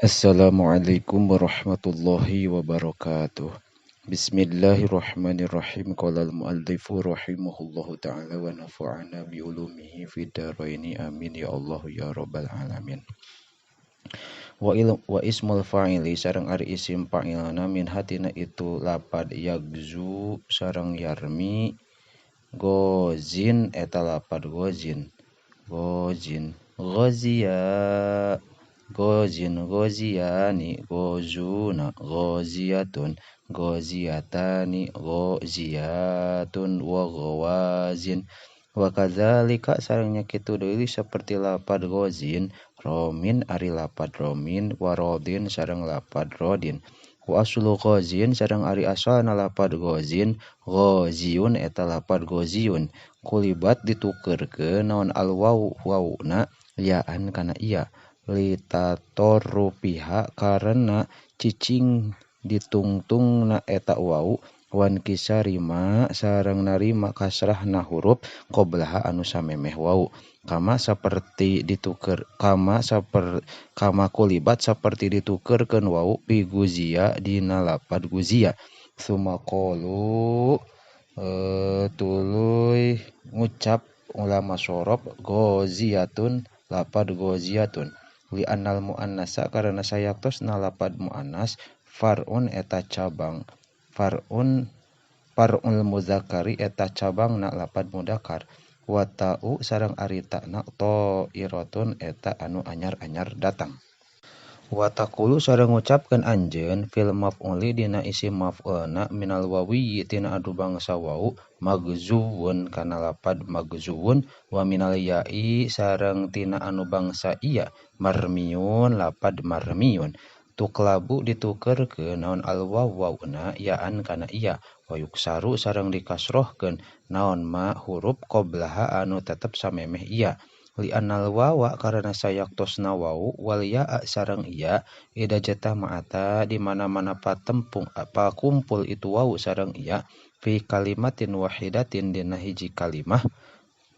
Assalamualaikum warahmatullahi wabarakatuh. Bismillahirrahmanirrahim. Qala al-muallifu rahimahullahu ta'ala wa nafa'ana bi ulumihi fid dharaini. Amin ya Allah ya rabbal alamin. Wa ismul fa'ili sareng ari isim fa'ilna min hatina itu lapad yagzu sareng yarmi gozin eta lapad gozin gozin ghaziya gozin goziyani gozuna goziyatun goziyatani goziyatun wa gawazin. Wa kadzalika sarengnya kitu deui seperti lapad gozin romin ari lapad romin wa rodin sareng lapad rodin. Wa aslu gozin sareng ari asalna lapad gozin goziyun eta lapad goziyun kulibat ditukeurkeun naon al wawu wawuna yaan kana iya litatorrufiha karena cicing ditungtungna eta wau wan kisarima sareng narima kasrahna huruf qoblaha anu samemeh wau kama saperti dituker kama saper kama kulibat saperti ditukerkeun wau fi guzia dina lapad guzia. Summa qalu tuluy ngucap ulama sorof goziyatun lapad goziyatun li annal muannasa karena sayaktosna lapad muannas far'un eta cabang far'un far'ul muzakkari eta cabangna lapad mudakar wa ta'u sareng ari ta'na ta'iratun eta anu anyar-anyar datang. Wa taqulu sareng ngucapkeun anjeun fil maf'uli dina isim maf'ulna minal wawiyyi tina anu bangsa wau magzuwun kana lapad magzuwun wa minal ya'i sareng tina anu bangsa iya marmiyun lapad marmiyun. Tuklabu ditukerkeun naon al waw wawna ya'an kana iya wa yuksaru sareng dikasrohkeun naon ma huruf qoblaha anu tetep samemeh iya li annal wawa karena sayaktosna wau wal ya'a sareng iya ida jatama'ata di mana-mana patempung pakumpul itu wau sareng iya fi kalimatin wahidatin dina hiji kalimah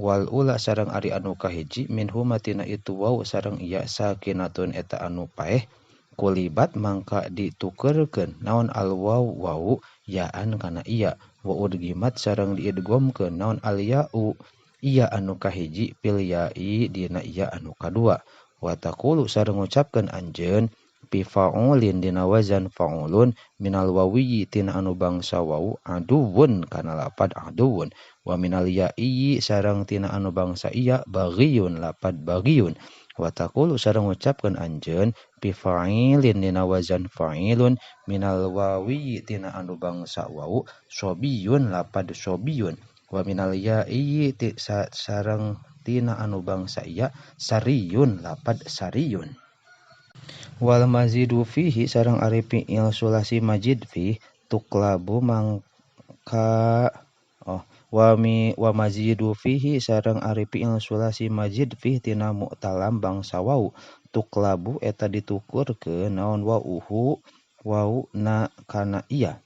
wal ula sareng ari anu kahiji minhuma tina itu wau sareng iya sakinatun eta anu paeh kulibat mangka ditukerkeun naon al waw wau ya'an kana iya wa udgimat sareng diidgomkeun naon al ya'u iya anu kahiji fil ya'i dina iya anu kadua. Wa taqulu sareng ngucapkeun anjeun fi fa'ulin dina wazan fa'ulun minal wawiyyi tina anu bangsa wau aduwwun kana lapad aduwwun wa minal ya'i sareng tina anu bangsa iya baghiyun lapad baghiyun. Wa taqulu sareng ngucapkeun anjeun fi fa'ilin dina wazan fa'ilun minal wawiyyi tina anu bangsa wau sobiyun lapad sobiyun wa minal ya'i sareng tina anu bangsa iya sariyun lapad sariyun. Wal mazidu fihi sareng ari fi'il sulasi majid fi tuklabu mangka oh wa mazidu fihi sareng ari fi'il sulasi majid fi tina mu'talam bangsa wau tuklabu eta ditukurkeun naon wauhu wau na kana iya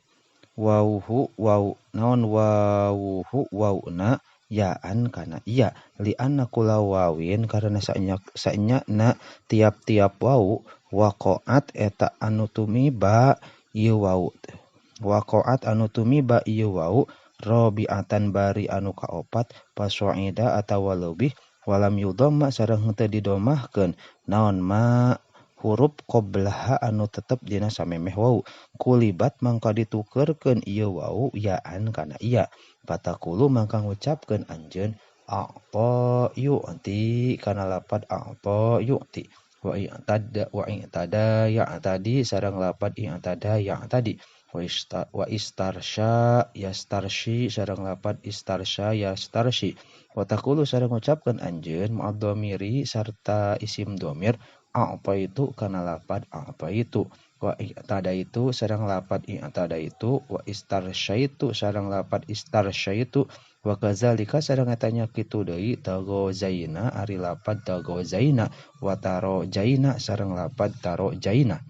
wauhu wau naon wawuhu wau na ya'an kana iya li anna kula wawin karena saenya tiap-tiap wau waqa'at eta anu tumiba ieu wau waqa'at anu tumiba ieu wau robi'atan bari anu kaopat pasoida atawa leuwih walam yudhamma sareng henteu didomahkeun naon ma huruf qoblaha anu tetep dina samemeh wau kulibat mangka ditukerkeun ieu wau ya'an kana iya fatakulu mangka ngucapkeun anjeun a'ta yu'ti kana lapad a'ta yu'ti wa i'tada wa i'tada ya'tadi sareng lapad i'tada ya'tadi wa istarsya yastarshi sareng lapad istarsya yastarshi. Wa taqulu sareng ngucapkeun anjeun ma'ad-dhamiri sarta isim dhamir apa itu kana lapad apa itu wa i'tada itu sareng lapad i'tada itu wa istarsyaitu sareng lapad istarsyaitu wa kadzalika sareng eta nya kitu deui tagozaina ari lapad tagozaina wa tarojaina sareng lapad tarojaina.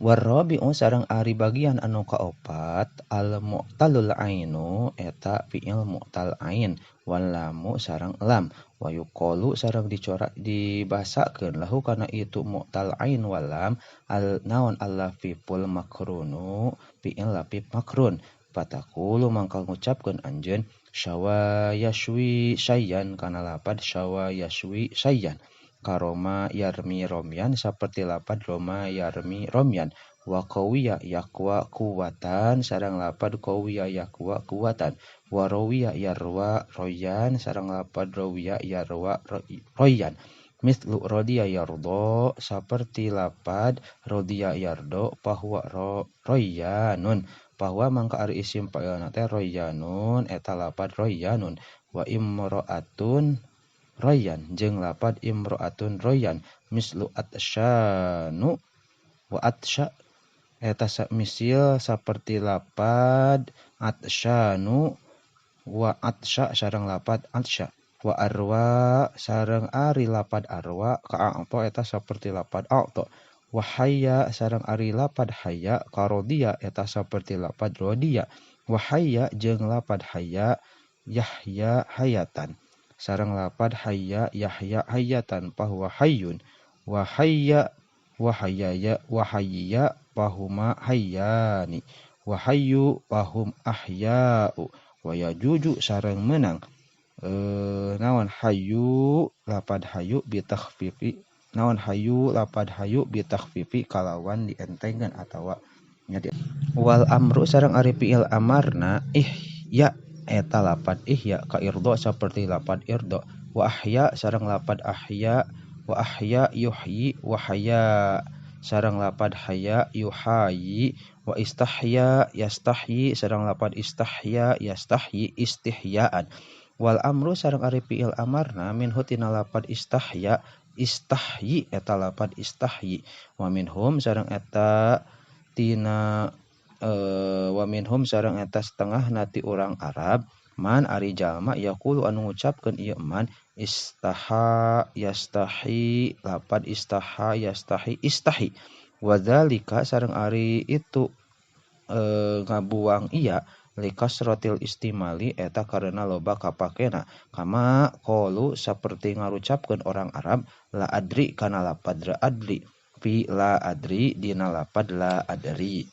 Warrabi'u sareng ari bagian anu kaopat al mu'talul ainu eta fi'il mu'tal ain wal lamu sareng lam. Wa yuqalu sareng dicorak dibasakeun lahu kana itu mu'tal ain wal lam al naon al-lafiful makrunu fi'il lafif makrun. Fataqulu mangka ngucapkeun anjeun syawa yashwi syayyan kana lapad syawa yashwi syayyan karoma yarmi romyan saperti lapad roma yarmi romyan. Wa qawiya yaqwa kuwatan sareng lapad qawiya yaqwa kuwatan. Wa rawiya yarwa royan sareng lapad rawiya yarwa royan. Mislu radiya yardo saperti lapad radiya yardo fahuwa royanun. Bahwa mangka ari isim fa'ilna teh royanun eta lapad royanun. Wa imra'atun royan jeung lapad imra'atun royan. Mislu atsyanu wa atsya eta misil saperti lapad atsyanu wa atsya sareng lapad atsya. Wa arwa sareng ari lapad arwa ka'ata eta saperti lapad a'ta. Wa hayya sareng ari lapad hayya karodia eta saperti lapad rodia. Wa hayya jeung lapad hayya yahya hayatan sareng lapad hayya yahya hayatan fahuwa hayyun. Wa hayya wa hayyaya wa hayya fahuma hayyani. Wa hayyu fahum ahya'u. Wa yajuju sareng menang naon hayyu lapad hayyu bitakhfifi naon hayyu lapad hayyu bitakhfifi kalawan dientengkeun atawa nya. Wal amru sareng ari fi'il amarna ihya eta lapad ihya ka irdo saperti lapad irdo. Wa ahya sareng lapad ahya wa ahya yuhyi wa haya sareng lapad haya yuhayi. Wa istahya yastahyi sareng lapad istahya yastahyi istihyaan. Wal amru sareng ari fi'il amarna minhu tina lapad istahya istahyi eta lapad istahyi. Wa minhum sareng eta tina wa minhum sareng eta setengah nati urang Arab man ari jalma yaqulu anu ngucapkeun ieu man istaha yastahi lapad istaha yastahi istahi. Wa dzalika sareng ari itu ngabuang iya likasratil istimali eta karena loba kapakena. Kama qalu saperti ngarucapkeun orang Arab la adri kana lapad la adri fi la adri dina lapad la adri.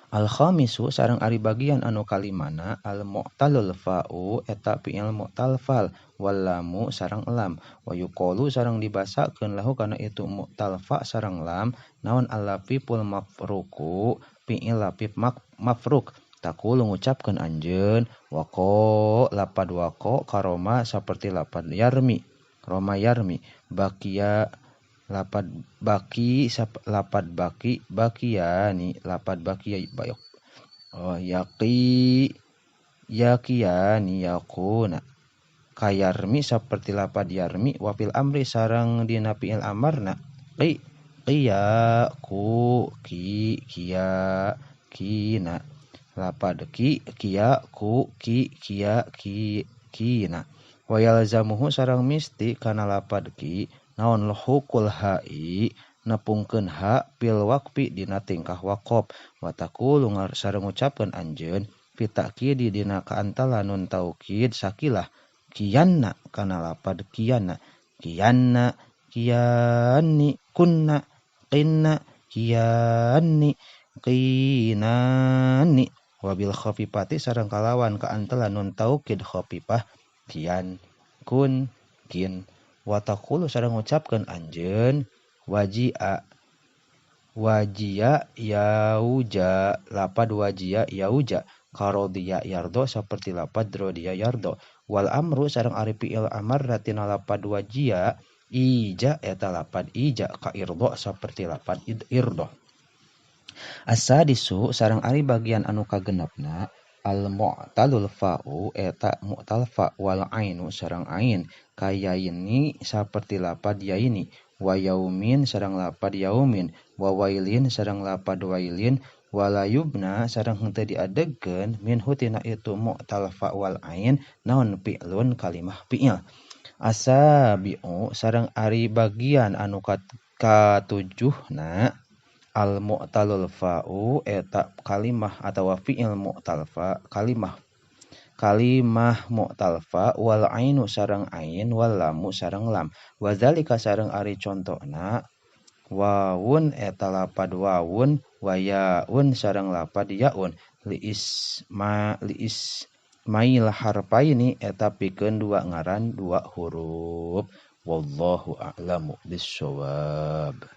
Al khamisu sareng ari bagian anu kalimana al mu'talul fa'u eta fi'il mu'tal fal wal lamu sareng lam. Wa yuqalu sareng dibasakeun lahu kana itu mu'tal fa sareng lam naon al lafiful mafruku fi'il lafif mafruk. Taqulu ngucapkeun anjeun waqo lapad waqo karoma saperti lapad yarmi roma yarmi. Bakia lapad baki lapad baki bakiani lapad bakia bayok. Oh yaqi yaqiyani yaquna kayarmi saperti lapad yarmi. Wa fil amri sareng dina fi'il amarna qi qiya ku ki kia kina lapad ki kia ku ki kia ki kina. Wa yalzamuhu sareng misti kana lapad ki naon luhukul ha'i nepungkeun ha fil waqfi dina tingkah waqaf. Wa taqulu sareng ngucapkeun anjeun fi ta'kidi dina kaantala nun taukid sakilah kianna kana lapad kianna kianna kiani kunna qinna kiani qinani. Wabil khafifati sareng kalawan kaantala nun taukid khafifah kian kun kin. Wa taqulu sareng ngucapkeun anjeun wajia wajia yauja lapad wajia yauja karodiya yardo saperti lapad rodiya yardo. Wal amru sareng ari fi'il amar tina lapad wajia ija eta lapad ija ka irdo saperti lapad irdo. As-sadisu sareng ari bagian anu kagenepna al mu'talul fa'u eta mu'tal fa wal ainu sareng ain kayaini saperti lapad yaini. Wa yaumin sareng lapad yaumin. Wa wailin sareng lapad wailin. Walayubna sareng henteu diadegkeun minhu tina itu mu'tal fa wal ain naon fi'lun kalimah fi'il. Asabi'u sareng ari bagian anu katujuhna al mu'talul fa'u eta kalimah atawa fi'il mu'tal fa kalimah Kalimah mu'talfa wal ainu sareng ain wal lamu sareng lam. Wazalika sareng ari contona wawun eta lapad wawun wa yaun sareng lapad yaun li isma li ismail harpaini eta pikeun dua ngaran dua huruf. Wallahu a'lamu bissawab.